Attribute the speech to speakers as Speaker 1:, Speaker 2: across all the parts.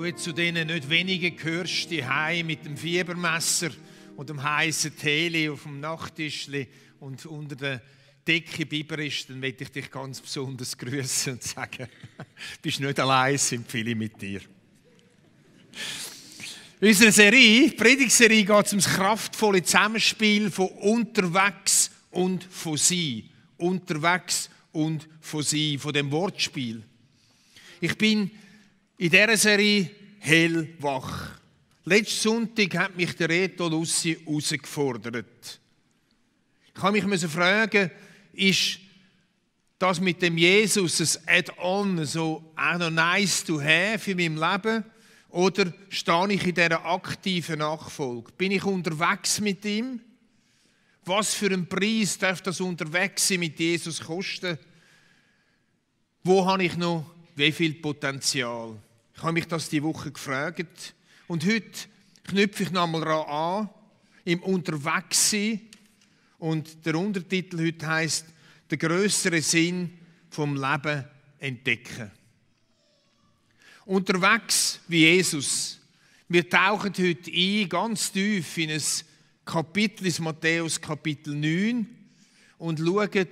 Speaker 1: jetzt zu denen nicht wenigen gehörst, die Heim mit dem Fiebermesser und dem heißen Tee auf dem Nachttischli und unter der Decke Biber ist, dann möchte ich dich ganz besonders grüßen und sagen, du bist nicht allein, sind viele mit dir. In unserer Predigtserie geht es um das kraftvolle Zusammenspiel von unterwegs und von sein. Unterwegs und von sein, von dem Wortspiel. Ich bin in dieser Serie hellwach. Letzten Sonntag hat mich der Reto Lussi herausgefordert. Ich habe mich fragen, ist das mit dem Jesus ein Add-on, so auch noch nice to have in meinem Leben? Oder stehe ich in dieser aktiven Nachfolge? Bin ich unterwegs mit ihm? Was für einen Preis darf das Unterwegssein mit Jesus kosten? Wo habe ich noch wie viel Potenzial? Ich habe mich das diese Woche gefragt. Und heute knüpfe ich noch einmal daran an, im Unterwegssein. Und der Untertitel heute heisst, der grössere Sinn vom Leben entdecken. Unterwegs wie Jesus. Wir tauchen heute ein, ganz tief in ein Kapitel, in Matthäus Kapitel 9 und schauen,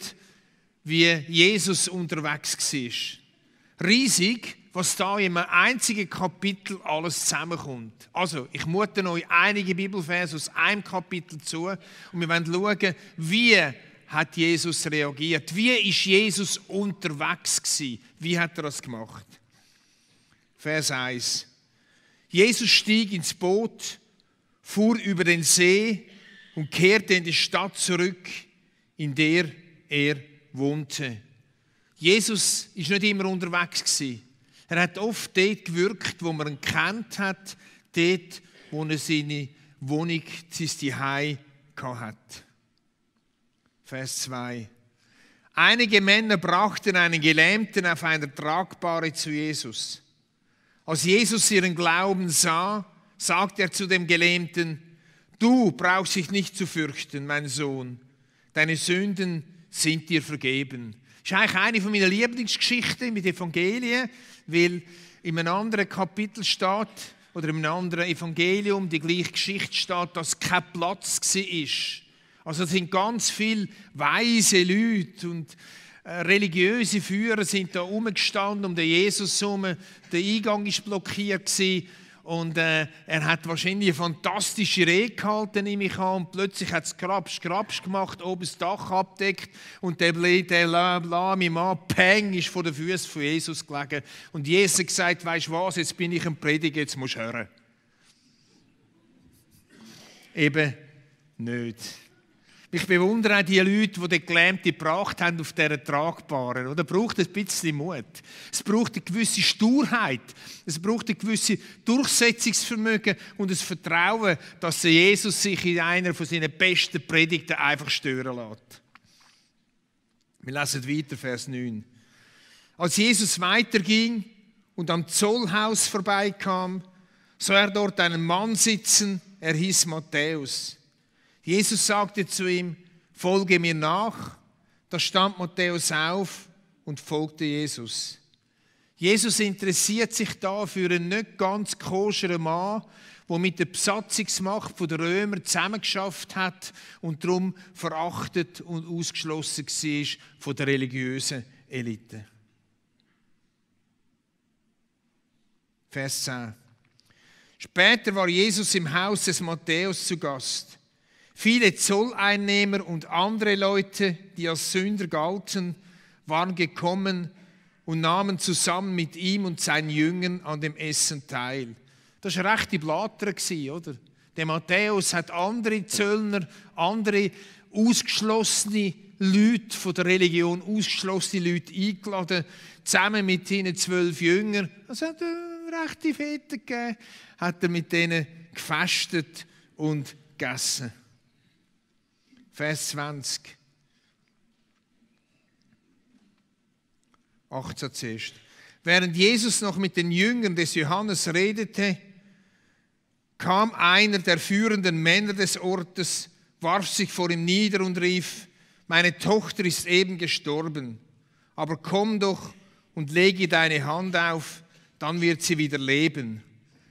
Speaker 1: wie Jesus unterwegs war. Riesig, was da in einem einzigen Kapitel alles zusammenkommt. Also, ich mute euch einige Bibelverse aus einem Kapitel zu und wir wollen schauen, wie hat Jesus reagiert? Wie ist Jesus unterwegs gewesen? Wie hat er das gemacht? Vers 1. Jesus stieg ins Boot, fuhr über den See und kehrte in die Stadt zurück, in der er wohnte. Jesus ist nicht immer unterwegs gewesen. Er hat oft dort gewirkt, wo man ihn kennt hat, dort, wo er seine Wohnung, sein Zuhause hatte. Vers 2. Einige Männer brachten einen Gelähmten auf einer Tragbahre zu Jesus. Als Jesus ihren Glauben sah, sagte er zu dem Gelähmten, du brauchst dich nicht zu fürchten, mein Sohn, deine Sünden sind dir vergeben. Das ist eigentlich eine meiner Lieblingsgeschichten mit Evangelien, weil in einem anderen Kapitel steht, oder in einem anderen Evangelium die gleiche Geschichte steht, dass kein Platz war. Also es sind ganz viele weise Leute und religiöse Führer sind da rumgestanden um den Jesus herum. Der Eingang war blockiert und er hat wahrscheinlich eine fantastische Rede gehalten, nehme ich an. Und plötzlich hat es grapsch gemacht, oben das Dach abdeckt und der lahme Mann, Peng, ist vor den Füßen von Jesus gelegen. Und Jesus hat gesagt, weisst du was, jetzt bin ich ein Prediger, jetzt musst du hören. Eben nicht. Ich bewundere auch die Leute, die den Gelähmten gebracht haben auf dieser Tragbaren. Es braucht ein bisschen Mut. Es braucht eine gewisse Sturheit. Es braucht ein gewisses Durchsetzungsvermögen und ein Vertrauen, dass Jesus sich in einer von seinen besten Predigten einfach stören lässt. Wir lesen weiter, Vers 9. Als Jesus weiterging und am Zollhaus vorbeikam, sah er dort einen Mann sitzen, er hieß Matthäus. Jesus sagte zu ihm, folge mir nach. Da stand Matthäus auf und folgte Jesus. Jesus interessiert sich da für einen nicht ganz koscheren Mann, der mit der Besatzungsmacht der Römer zusammengeschafft hat und darum verachtet und ausgeschlossen war von der religiösen Elite. Vers 10. Später war Jesus im Haus des Matthäus zu Gast. Viele Zolleinnehmer und andere Leute, die als Sünder galten, waren gekommen und nahmen zusammen mit ihm und seinen Jüngern an dem Essen teil. Das war eine rechte Blatter, oder? Der Matthäus hat andere Zöllner, andere ausgeschlossene Leute von der Religion, ausgeschlossene Leute eingeladen, zusammen mit ihnen 12 Jüngern. Es hat eine rechte Fete gegeben, hat er mit denen gefastet und gegessen. Vers 20. 18 zuerst. Während Jesus noch mit den Jüngern des Johannes redete, kam einer der führenden Männer des Ortes, warf sich vor ihm nieder und rief, meine Tochter ist eben gestorben, aber komm doch und lege deine Hand auf, dann wird sie wieder leben.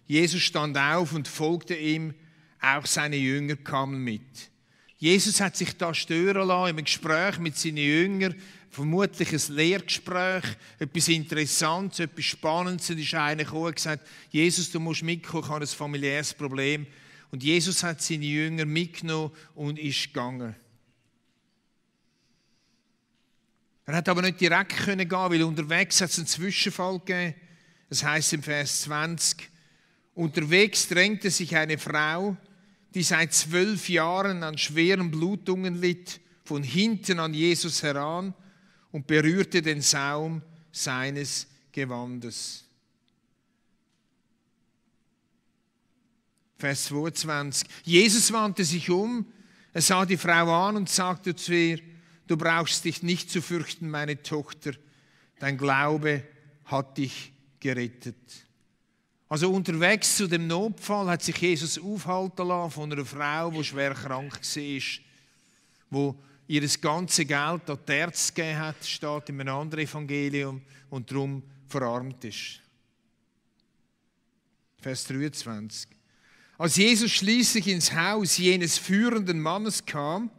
Speaker 1: Jesus stand auf und folgte ihm. Auch seine Jünger kamen mit. Jesus hat sich da stören lassen im Gespräch mit seinen Jüngern. Vermutlich ein Lehrgespräch, etwas Interessantes, etwas Spannendes. Da ist einer gekommen und gesagt, Jesus, du musst mitkommen, ich habe ein familiäres Problem. Und Jesus hat seine Jünger mitgenommen und ist gegangen. Er hat aber nicht direkt gehen, weil unterwegs hat es einen Zwischenfall gegeben. Es heißt im Vers 20, unterwegs drängte sich eine Frau, die seit 12 Jahren an schweren Blutungen litt, von hinten an Jesus heran und berührte den Saum seines Gewandes. Vers 22. Jesus wandte sich um, er sah die Frau an und sagte zu ihr, du brauchst dich nicht zu fürchten, meine Tochter, dein Glaube hat dich gerettet. Also unterwegs zu dem Notfall hat sich Jesus aufhalten lassen von einer Frau, die schwer krank war, die ihr ganzes Geld an die Ärzte gegeben hat, steht in einem anderen Evangelium, und darum verarmt ist. Vers 23. Als Jesus schließlich ins Haus jenes führenden Mannes kam,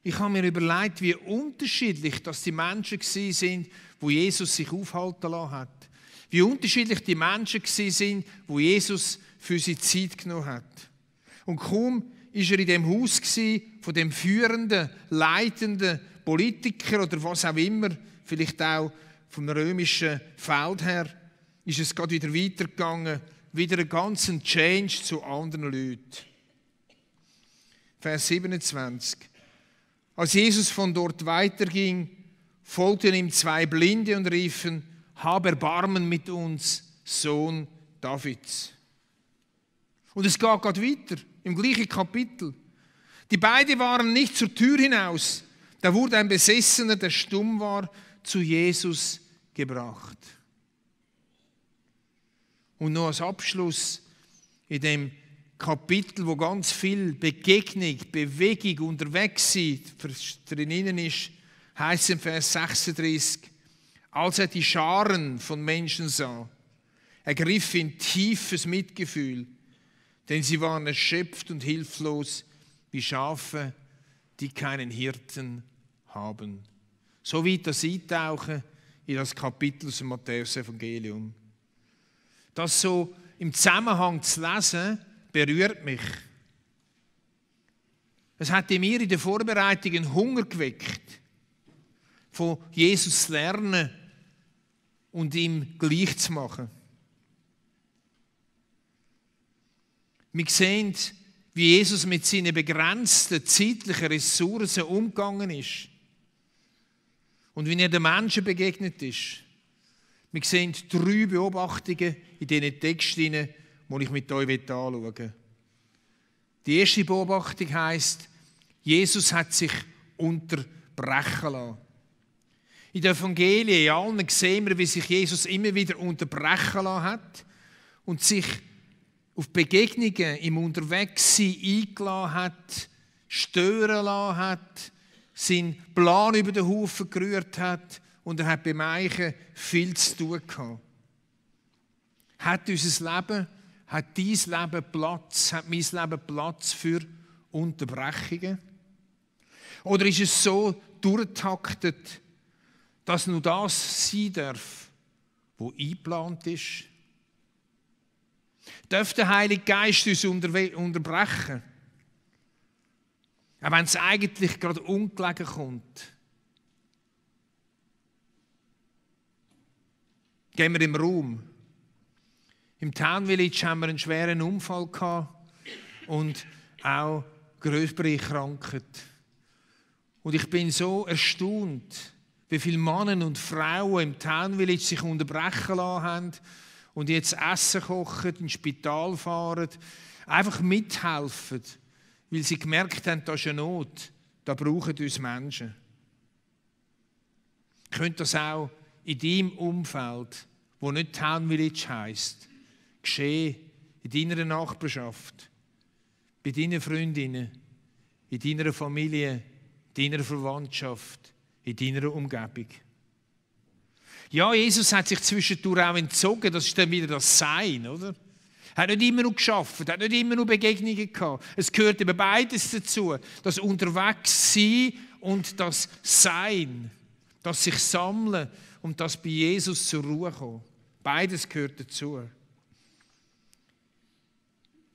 Speaker 1: ich habe mir überlegt, wie unterschiedlich das die Menschen waren, wo Jesus sich aufhalten lassen hat. Wie unterschiedlich die Menschen waren, wo Jesus für sie Zeit genommen hat. Und kaum war er in dem Haus von dem führenden, leitenden Politiker oder was auch immer, vielleicht auch vom römischen Feldherr, ist es gerade wieder weitergegangen, wieder einen ganzen Change zu anderen Leuten. Vers 27. Als Jesus von dort weiterging, folgten ihm 2 Blinde und riefen, hab Erbarmen mit uns, Sohn Davids. Und es geht gerade weiter, im gleichen Kapitel. Die beiden waren nicht zur Tür hinaus, da wurde ein Besessener, der stumm war, zu Jesus gebracht. Und noch als Abschluss in dem Kapitel, wo ganz viel Begegnung, Bewegung, unterwegs drin ist, heißt es im Vers 36, als er die Scharen von Menschen sah, ergriff ihn tiefes Mitgefühl, denn sie waren erschöpft und hilflos wie Schafe, die keinen Hirten haben. So weit das Eintauchen in das Kapitel aus dem Matthäus-Evangelium. Das so im Zusammenhang zu lesen, berührt mich. Es hat in mir in der Vorbereitung einen Hunger geweckt, von Jesus zu lernen und ihm gleich zu machen. Wir sehen, wie Jesus mit seinen begrenzten zeitlichen Ressourcen umgegangen ist und wie er den Menschen begegnet ist. Wir sehen 3 Beobachtungen in diesen Texten, die ich mit euch anschauen will. Die erste Beobachtung heisst, Jesus hat sich unterbrechen lassen. In den Evangelien, in allen sehen wir, wie sich Jesus immer wieder unterbrechen lassen hat und sich auf Begegnungen im Unterwegssein eingeladen hat, stören lassen hat, seinen Plan über den Haufen gerührt hat und er hat beim Eichen viel zu tun gehabt. Hat unser Leben, hat dein Leben Platz, hat mein Leben Platz für Unterbrechungen? Oder ist es so durchgetaktet, dass nur das sein darf, was eingeplant ist? Darf der Heilige Geist uns unterbrechen? Auch wenn es eigentlich gerade ungelegen kommt. Gehen wir im Raum. Im Town Village haben wir einen schweren Unfall gehabt und auch größere Krankheit. Und ich bin so erstaunt, wie viele Männer und Frauen im Town Village sich unterbrechen lassen haben und jetzt Essen kochen, ins Spital fahren, einfach mithelfen, weil sie gemerkt haben, da ist eine Not, da brauchen uns Menschen. Könnte das auch in deinem Umfeld, wo nicht Town Village heisst, geschehen, in deiner Nachbarschaft, bei deinen Freundinnen, in deiner Familie, in deiner Verwandtschaft, in deiner Umgebung. Ja, Jesus hat sich zwischendurch auch entzogen, das ist dann wieder das Sein, oder? Er hat nicht immer nur gearbeitet, er hat nicht immer nur Begegnungen gehabt. Es gehört eben beides dazu, das Unterwegssein und das Sein, das sich sammeln und das bei Jesus zur Ruhe kommen. Beides gehört dazu.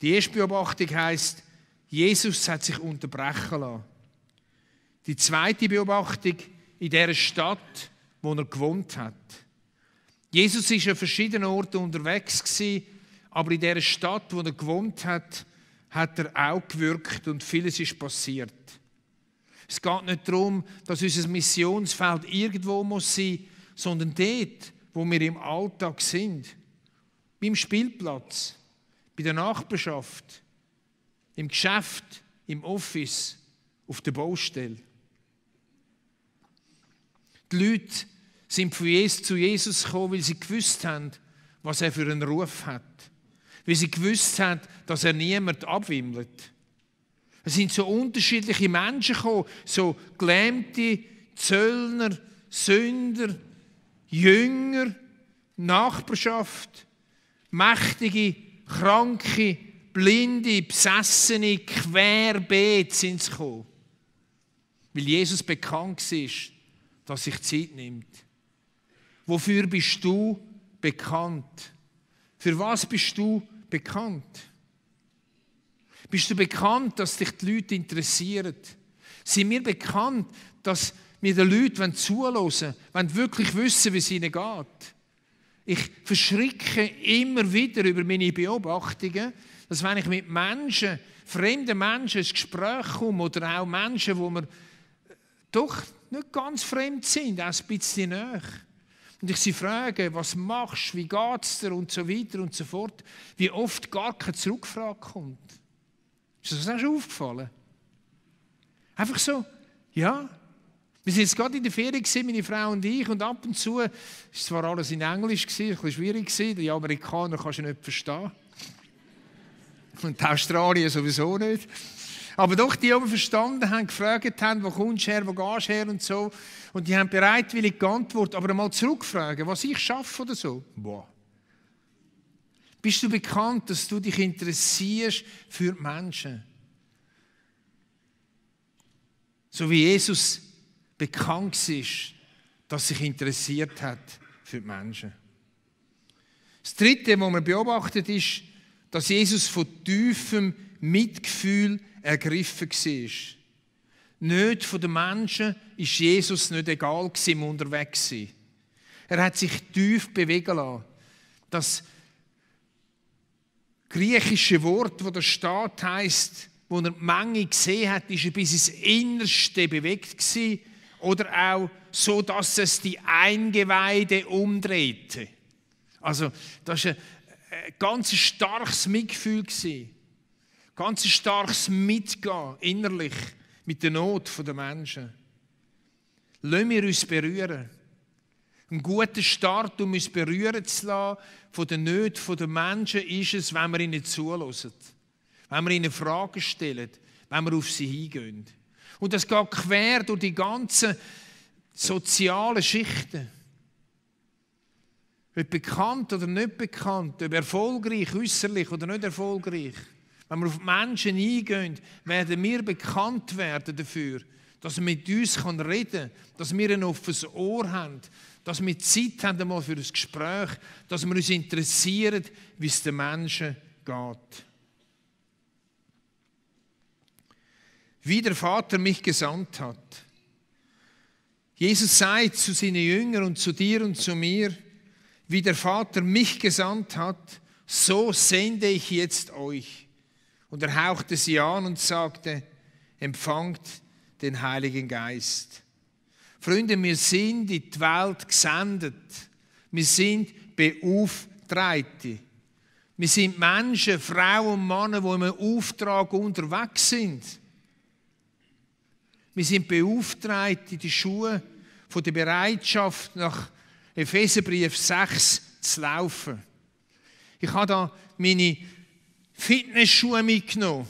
Speaker 1: Die erste Beobachtung heisst, Jesus hat sich unterbrechen lassen. Die zweite Beobachtung, in dieser Stadt, wo er gewohnt hat. Jesus war an verschiedenen Orten unterwegs gewesen, aber in dieser Stadt, wo er gewohnt hat, hat er auch gewirkt und vieles ist passiert. Es geht nicht darum, dass unser Missionsfeld irgendwo muss sein, sondern dort, wo wir im Alltag sind. Beim Spielplatz, bei der Nachbarschaft, im Geschäft, im Office, auf der Baustelle. Die Leute sind von Jesus zu Jesus gekommen, weil sie gewusst haben, was er für einen Ruf hat. Weil sie gewusst haben, dass er niemand abwimmelt. Es sind so unterschiedliche Menschen gekommen, so Gelähmte, Zöllner, Sünder, Jünger, Nachbarschaft, Mächtige, Kranke, Blinde, Besessene, querbeet sind sie gekommen. Weil Jesus bekannt war, dass sich Zeit nimmt. Wofür bist du bekannt? Für was bist du bekannt? Bist du bekannt, dass dich die Leute interessieren? Sind wir bekannt, dass wir den Leuten zuhören wollen, wirklich wissen, wie es ihnen geht? Ich verschrecke immer wieder über meine Beobachtungen, dass wenn ich mit Menschen, fremden Menschen ins Gespräch komme oder auch Menschen, wo wir doch nicht ganz fremd sind, auch ein bisschen näher. Und ich sie frage, was machst du, wie geht es dir und so weiter und so fort, wie oft gar keine Zurückfrage kommt. Ist das auch schon aufgefallen? Einfach so, ja. Wir sind jetzt gerade in der Ferien, meine Frau und ich, und ab und zu, es war zwar alles in Englisch, ein bisschen schwierig, die Amerikaner kannst du nicht verstehen. Und die Australier sowieso nicht. Aber doch, die aber verstanden haben, gefragt haben, wo kommst du her, wo gehst du her und so. Und die haben bereitwillig geantwortet, aber einmal zurückfragen, was ich schaffe oder so. Boah. Bist du bekannt, dass du dich interessierst für die Menschen? So wie Jesus bekannt ist, dass sich interessiert hat für die Menschen. Das Dritte, was man beobachtet, ist, dass Jesus von tiefem Mitgefühl ergriffen war. Nicht von den Menschen ist Jesus nicht egal im Unterwegssein. Er hat sich tief bewegen lassen. Das griechische Wort, das da steht, heisst, wo er die Menge gesehen hat, ist er bis ins Innerste bewegt gewesen, oder auch so, dass es die Eingeweide umdrehte. Also das war ein ganz starkes Mitgefühl gewesen. Ganz starkes Mitgehen innerlich mit der Not der Menschen. Lassen wir uns berühren. Ein guter Start, um uns berühren zu lassen von der Nöten der Menschen, ist es, wenn wir ihnen zuhören. Wenn wir ihnen Fragen stellen, wenn wir auf sie hingehen. Und das geht quer durch die ganzen sozialen Schichten. Ob bekannt oder nicht bekannt, ob erfolgreich, äußerlich oder nicht erfolgreich. Wenn wir auf die Menschen eingehen, werden wir bekannt werden dafür, dass man mit uns reden kann, dass wir ein offenes Ohr haben, dass wir Zeit haben einmal für ein Gespräch, dass wir uns interessieren, wie es den Menschen geht. Wie der Vater mich gesandt hat. Jesus sagt zu seinen Jüngern und zu dir und zu mir, wie der Vater mich gesandt hat, so sende ich jetzt euch. Und er hauchte sie an und sagte, empfangt den Heiligen Geist. Freunde, wir sind in die Welt gesendet. Wir sind Beauftragte. Wir sind Menschen, Frauen und Männer, die im Auftrag unterwegs sind. Wir sind beauftragt, in die Schuhe von der Bereitschaft, nach Epheserbrief 6 zu laufen. Ich habe da meine Fitnessschuhe mitgenommen,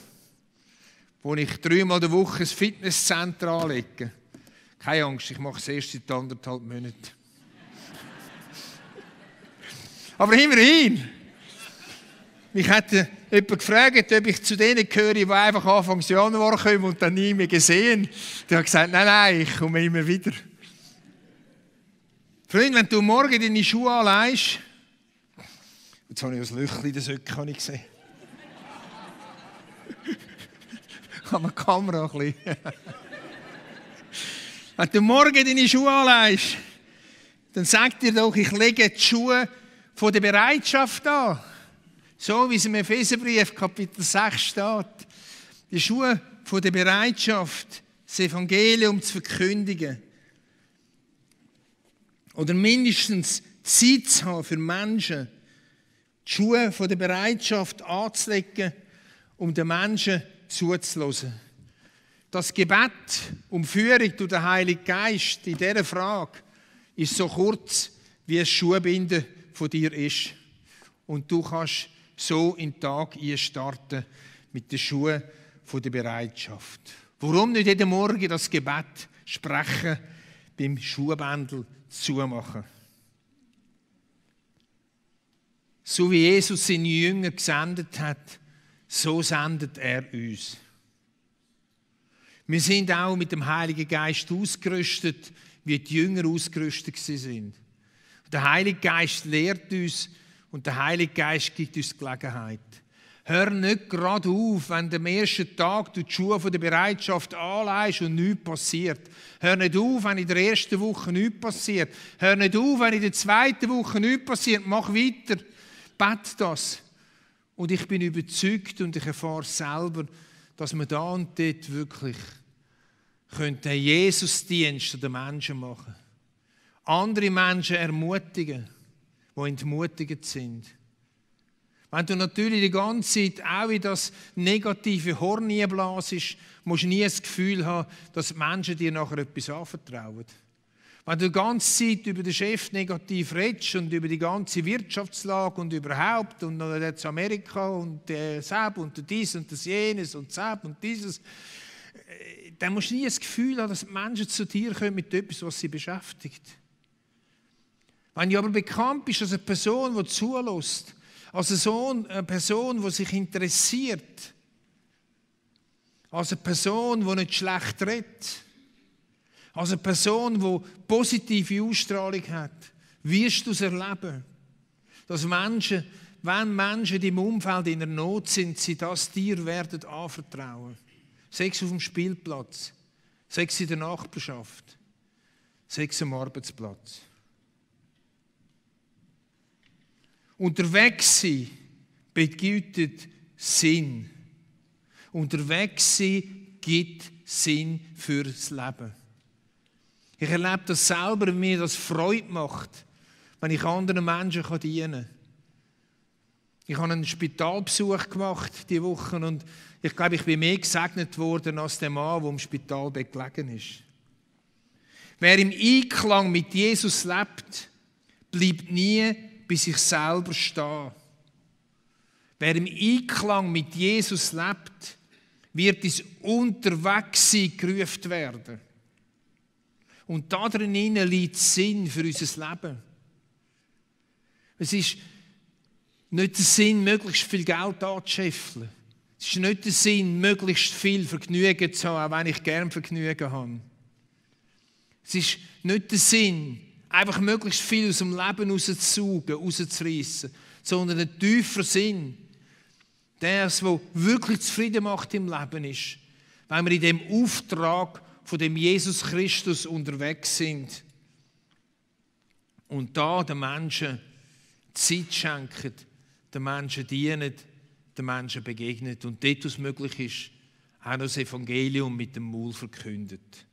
Speaker 1: wo ich 3-mal in der Woche ein Fitnesscenter anlege. Keine Angst, ich mache es erst seit 1,5 Monaten. Aber immerhin. Mich hat jemand gefragt, ob ich zu denen gehöre, die einfach Anfang Januar kommen und dann nie mehr gesehen. Der hat gesagt, nein, ich komme immer wieder. Freund, wenn du morgen deine Schuhe anlegst, jetzt habe ich ein Löchchen in der Söcke, habe ich gesehen. Ich habe die Kamera ein bisschen. Wenn du morgen deine Schuhe anlegst, dann sag dir doch, ich lege die Schuhe von der Bereitschaft an. So wie es im Epheserbrief Kapitel 6 steht. Die Schuhe von der Bereitschaft, das Evangelium zu verkündigen. Oder mindestens Zeit zu haben für Menschen, die Schuhe von der Bereitschaft anzulegen, um den Menschen zuzulassen. Das Gebet um Führung durch den Heiligen Geist in dieser Frage ist so kurz, wie ein Schuhbinden von dir ist. Und du kannst so in den Tag starten mit den Schuhen von der Bereitschaft. Warum nicht jeden Morgen das Gebet sprechen, beim Schuhbändel zumachen? So wie Jesus seine Jünger gesendet hat, so sendet er uns. Wir sind auch mit dem Heiligen Geist ausgerüstet, wie die Jünger ausgerüstet sind. Der Heilige Geist lehrt uns und der Heilige Geist gibt uns die Gelegenheit. Hör nicht gerade auf, wenn du am ersten Tag die Schuhe von der Bereitschaft anlegst und nichts passiert. Hör nicht auf, wenn in der ersten Woche nichts passiert. Hör nicht auf, wenn in der zweiten Woche nichts passiert. Mach weiter. Bet das. Und ich bin überzeugt und ich erfahre selber, dass wir da und dort wirklich den Jesusdienst den Menschen machen. Andere Menschen ermutigen, die entmutigt sind. Wenn du natürlich die ganze Zeit auch in das negative Horn blasest, musst du nie das Gefühl haben, dass die Menschen dir nachher etwas anvertrauen. Wenn du die ganze Zeit über den Chef negativ redest und über die ganze Wirtschaftslage und überhaupt und noch jetzt Amerika und das und dies und das jenes und das und dieses, dann musst du nie das Gefühl haben, dass die Menschen zu dir kommen mit etwas, was sie beschäftigt. Wenn du aber bekannt bist als eine Person, die zulässt, als eine Person, die sich interessiert, als eine Person, die nicht schlecht redet, als eine Person, die positive Ausstrahlung hat, wirst du es erleben, dass Menschen, wenn Menschen in deinem Umfeld in der Not sind, sie das dir werden anvertrauen. Sei es auf dem Spielplatz, sei es in der Nachbarschaft, sei es am Arbeitsplatz. Unterwegs sein bedeutet Sinn. Unterwegs sein gibt Sinn fürs Leben. Ich erlebe das selber, wenn mir das Freude macht, wenn ich anderen Menschen dienen kann. Ich habe einen Spitalbesuch gemacht diese Woche und ich glaube, ich bin mehr gesegnet worden als der Mann, der im Spitalbett gelegen ist. Wer im Einklang mit Jesus lebt, bleibt nie bei sich selber stehen. Wer im Einklang mit Jesus lebt, wird ins Unterwegssein gerufen werden. Und darin liegt Sinn für unser Leben. Es ist nicht der Sinn, möglichst viel Geld anzuscheffeln. Es ist nicht der Sinn, möglichst viel Vergnügen zu haben, auch wenn ich gerne Vergnügen habe. Es ist nicht der Sinn, einfach möglichst viel aus dem Leben rauszusaugen, rauszureissen, sondern ein tiefer Sinn, der wirklich zufrieden macht im Leben ist, wenn wir in dem Auftrag von dem Jesus Christus unterwegs sind und da den Menschen Zeit schenken, den Menschen dienen, den Menschen begegnen und dort, wo es möglich ist, auch noch das Evangelium mit dem Maul verkündet.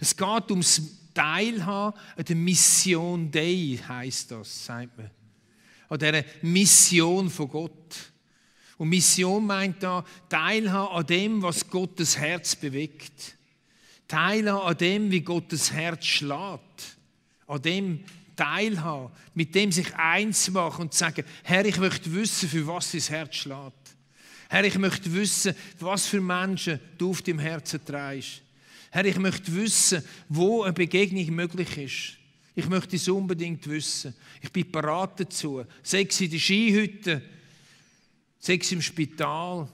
Speaker 1: Es geht ums Teilhaben an der Mission Dei, heisst das, sagt man. An dieser Mission von Gott. Und Mission meint da Teilhaben an dem, was Gottes Herz bewegt. Teilhaben an dem, wie Gottes Herz schlägt. An dem teilhaben, mit dem sich eins machen und sagen, Herr, ich möchte wissen, für was dein Herz schlägt. Herr, ich möchte wissen, was für Menschen du auf deinem Herzen trägst. Herr, ich möchte wissen, wo eine Begegnung möglich ist. Ich möchte es unbedingt wissen. Ich bin bereit dazu. Sei es in der Skihütte, sei es im Spital,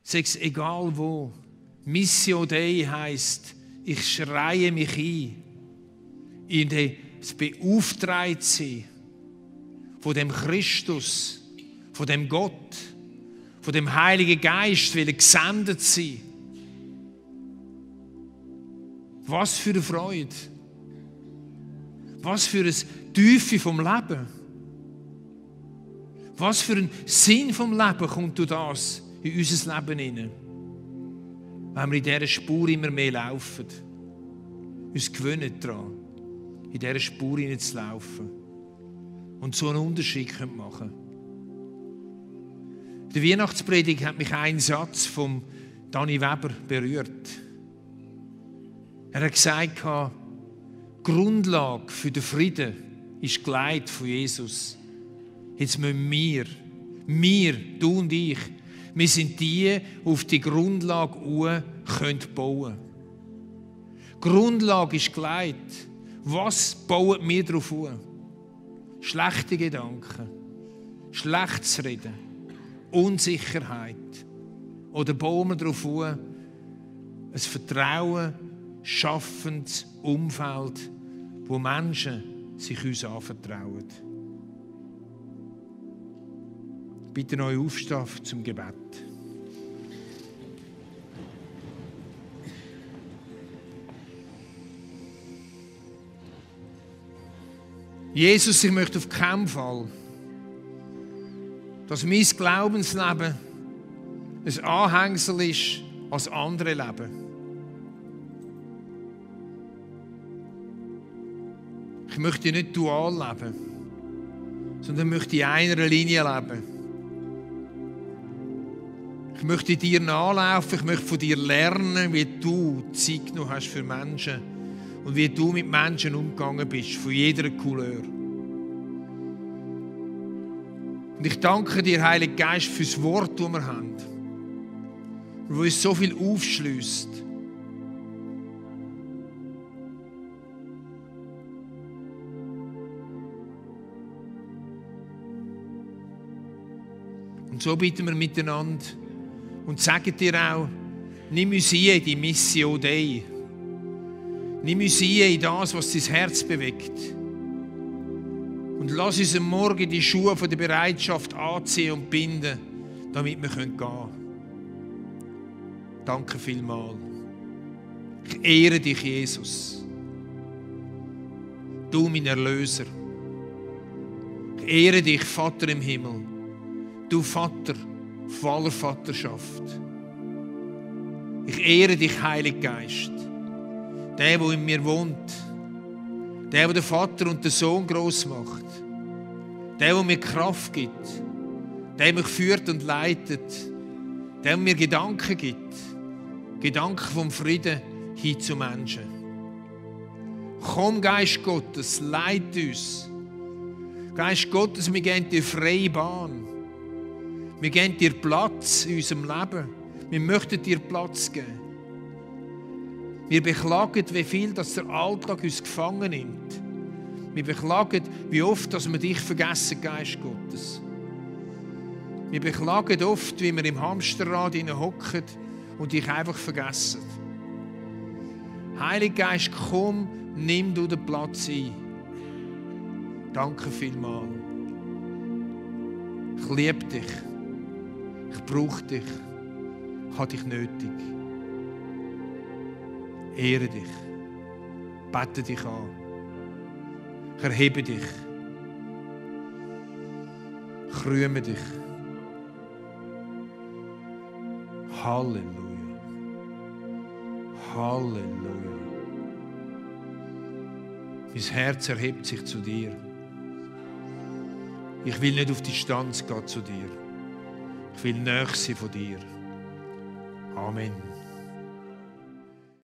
Speaker 1: sei es egal wo. Missio Dei heisst, ich schreie mich ein in das Beauftragtsein von dem Christus, von dem Gott, von dem Heiligen Geist, will er gesendet sein. Was für eine Freude. Was für eine Tiefe vom Leben. Was für ein Sinn vom Leben kommt durch das in unser Leben hinein. Wenn wir in dieser Spur immer mehr laufen. Uns gewöhnen daran, in dieser Spur hinein zu laufen. Und so einen Unterschied machen können. In der Weihnachtspredigt hat mich ein Satz von Dani Weber berührt. Er hat gesagt, die Grundlage für den Frieden ist die Geleit von Jesus. Jetzt müssen wir, du und ich, wir sind die, die auf die Grundlage bauen können. Die Grundlage ist Geleit. Was bauen wir darauf auf? Schlechte Gedanken, schlechtes Reden, Unsicherheit. Oder bauen wir darauf auf, ein Vertrauen schaffendes Umfeld, wo Menschen sich uns anvertrauen. Bitte euch aufstehen zum Gebet. Jesus, ich möchte auf keinen Fall, dass mein Glaubensleben ein Anhängsel ist als andere Leben. Ich möchte nicht dual leben, sondern möchte in einer Linie leben. Ich möchte dir nachlaufen, ich möchte von dir lernen, wie du Zeit genommen hast für Menschen und wie du mit Menschen umgegangen bist, von jeder Couleur. Und ich danke dir, Heiliger Geist, für das Wort, das wir haben, das uns so viel aufschließt. Und so bitten wir miteinander und sagen dir auch, nimm uns ein in die Missio Dei. Nimm uns ein in das, was dein Herz bewegt. Und lass uns am Morgen die Schuhe von der Bereitschaft anziehen und binden, damit wir gehen können. Danke vielmals. Ich ehre dich, Jesus. Du, mein Erlöser. Ich ehre dich, Vater im Himmel. Du Vater voller Vaterschaft. Ich ehre dich, Heiliger Geist. Der in mir wohnt. Der den Vater und den Sohn gross macht. Der mir Kraft gibt. Der mich führt und leitet. Der mir Gedanken gibt. Gedanken vom Frieden hin zu Menschen. Komm, Geist Gottes, leite uns. Geist Gottes, wir geben dir freie Bahn. Wir geben dir Platz in unserem Leben. Wir möchten dir Platz geben. Wir beklagen, wie viel dass der Alltag uns gefangen nimmt. Wir beklagen, wie oft dass wir dich vergessen, Geist Gottes. Wir beklagen oft, wie wir im Hamsterrad hocken und dich einfach vergessen. Heiliger Geist, komm, nimm du den Platz ein. Danke vielmals. Ich liebe dich. Ich brauche dich. Ich habe dich nötig. Ehre dich. Bete dich an. Ich erhebe dich. Ich rühme dich. Halleluja. Halleluja. Mein Herz erhebt sich zu dir. Ich will nicht auf Distanz gehen zu dir. Ich will näher sein von dir. Amen.